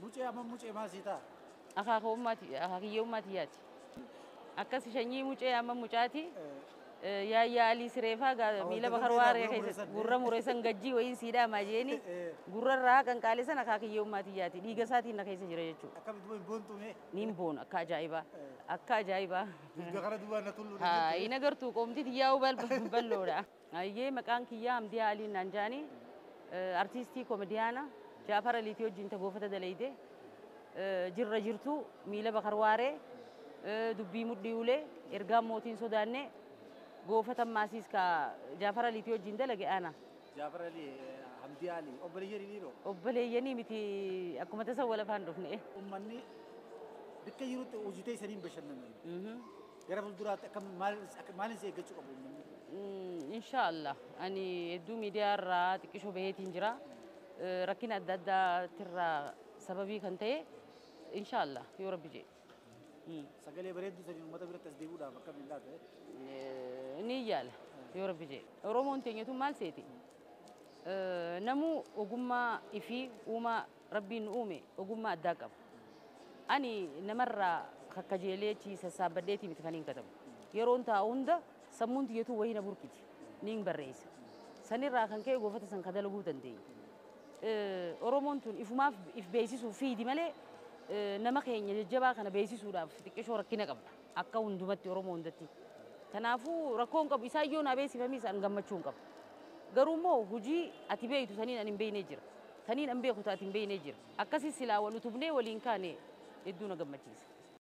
Mucee amma mucee maal sii ta'a? Akaakuu ummaati, akaakiyyee ummaati yaati. Akkas shanyii mucee amma mucaati. Yaayyaa Alii Sireefaa miila bakar waaree keessa gurra mureessan gajjii wayiin siidhaa maajeeni gurra irraa qanqaalee sana akaakiyyee ummaati yaati. Dhiiga isaatiin na keessa jira jechuudha. Akkamitti hin boontume? Niin boona akka ajaa'ibaa. Akka ajaa'ibaa. Dugda kana duwwaa na tullu. Haa, hin agartuu qoomti xiyyaa'uu bal'oodha. Ayyee, maqaan kiyyaa Hamdiyaa Aliin naan jaani, artiistii koomediyaana Jaafar Aliitii wajjin tagoofata dalayde, jirra jirtu, miila bakar waaree, dubbii mudhii ulee, ergaan mootiin sodaanne, goofatan maasiis ka Jaafar Aliitii wajjin dalage ana. Jaafar Alii, Hamdiyaa Alii, obboleeyyanii dhiiroo? Obboleeyyanii miti, akkuma tasa wal afaan dhufne. Uummanni bakka jirutti hojii teessaniin bashannanu. Gara fuulduraatti akkam maalin si eeggachuu qabu uummanni? Inshaallah, ani hedduu miidiyaa irraa xiqqishoo baheetiin jira. Rakkina adda addaatirraa sababii kan ta'e, inshaallah yoo Rabbi jedhe. Sagalee bareedduu saniin uummata biratti as deebi'uudhaaf akkamiin laata? Ni yaala yoo Rabbi jedhe. Oromoon teenyatu maal seeti? Namuu ogummaa ifii uumaa Rabbiin nu uume ogummaa addaa qaba. Ani namarraa kakkajeelee achi sassaabbadheetii miti kan hin katabu. Yeroon taa'u hunda sammuun tiyyatu wayii na burqiti. Niin barreessa. Sanirraa kan ka'e goofata san ka dalaguu dandeenya. Oromoon tun ifumaaf if beeksisuuf fiidi malee nama keenya jajjabaa kana beeksisuudhaaf xiqqishoo rakkina qabna. Akka hundumatti Oromoo hundatti. Kanaafuu rakkoo hin qabu, isaan yoo naa beeksifamis an gammachuu hin qabu. Garuu immoo hojii ati beektu saniin ani hin beeknee jira. Taniin an beeku ati hin beeknee jira. Akkasii silaa wal utubnee waliin kaane hedduu na gammachiisa.